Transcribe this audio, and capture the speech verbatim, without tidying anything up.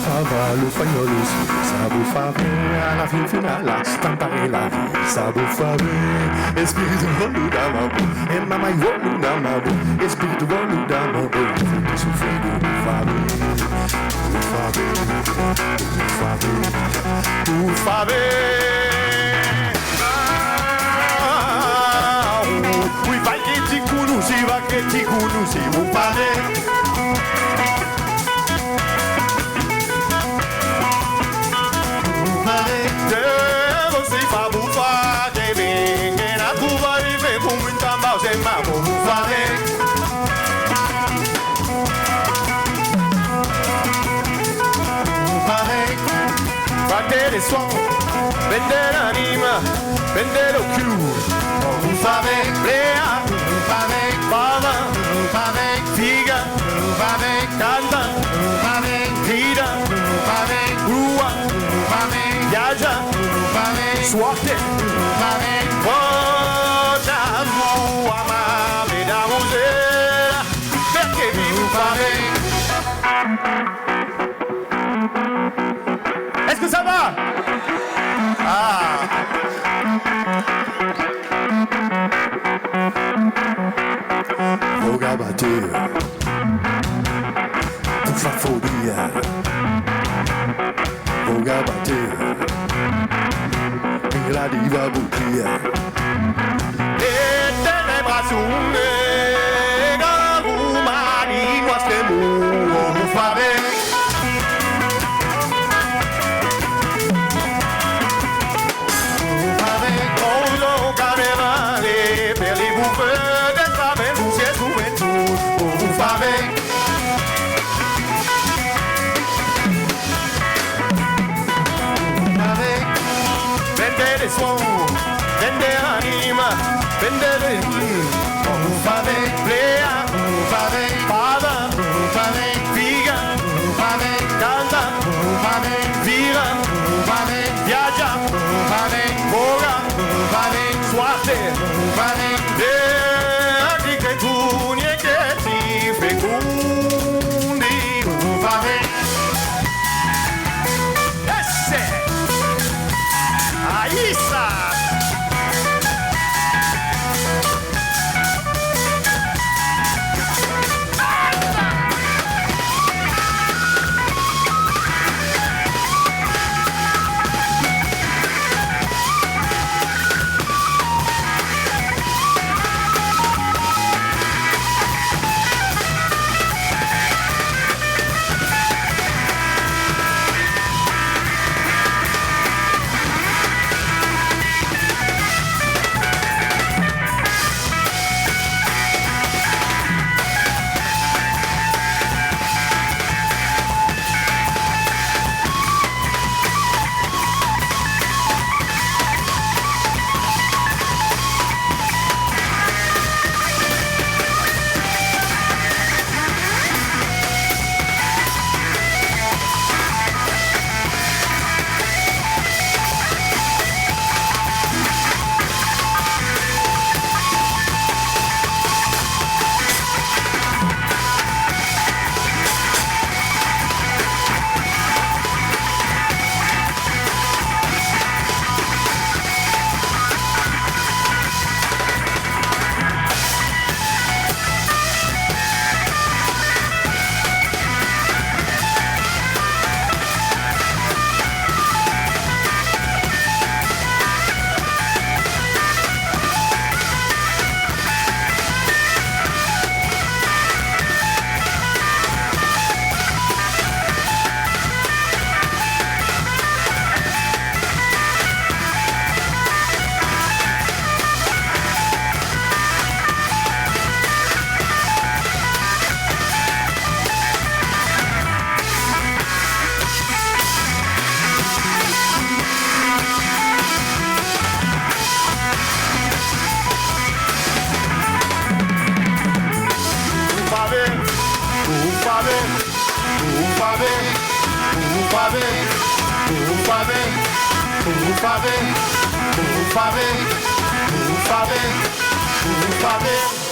Avalu faiolu, s-abu fave, a la fin finala, s-tantare la vi, s-abu fave, e spiritu volu da ma bu, e mama i volu da ma bu, e spiritu volu da ma bu, e futi sufridu, bu fave, bu fave, bu fave, bu fave. Ah, ui, vai che ti cunusi, vai che ti cunusi, bu fave. Te vossi fa bufa, te venghe na cuva di fe cu un tambau se ma bufa de. Bufa de. Bandere suon, bandere anima, bandere cù. Bufa de, plea, bufa de, bava, bufa de, figa. Canta, rida, crua, viagia, suarte, voce a tua mame da musera, perché mi fa bene. Est-ce que ça va? Ah. Voga bater, bufa fobia. Voga bater, mira di babutia. E tenebra sunde, gagu mari noastre mu, bufa bene. Vendere suon, vendere anima, vendere, mm, bufa de, plea, bufa de, bava, bufa de, figa, bufa de, canta, bufa de, vira, bufa de, viagia, bufa de, voga, bufa de, soarte, bufa de, e, adică tu, e, che ti fecundi, bufa de. Esse! Aissa! Bufa bene, bufa bene, bufa bene, bufa bene, bufa bene.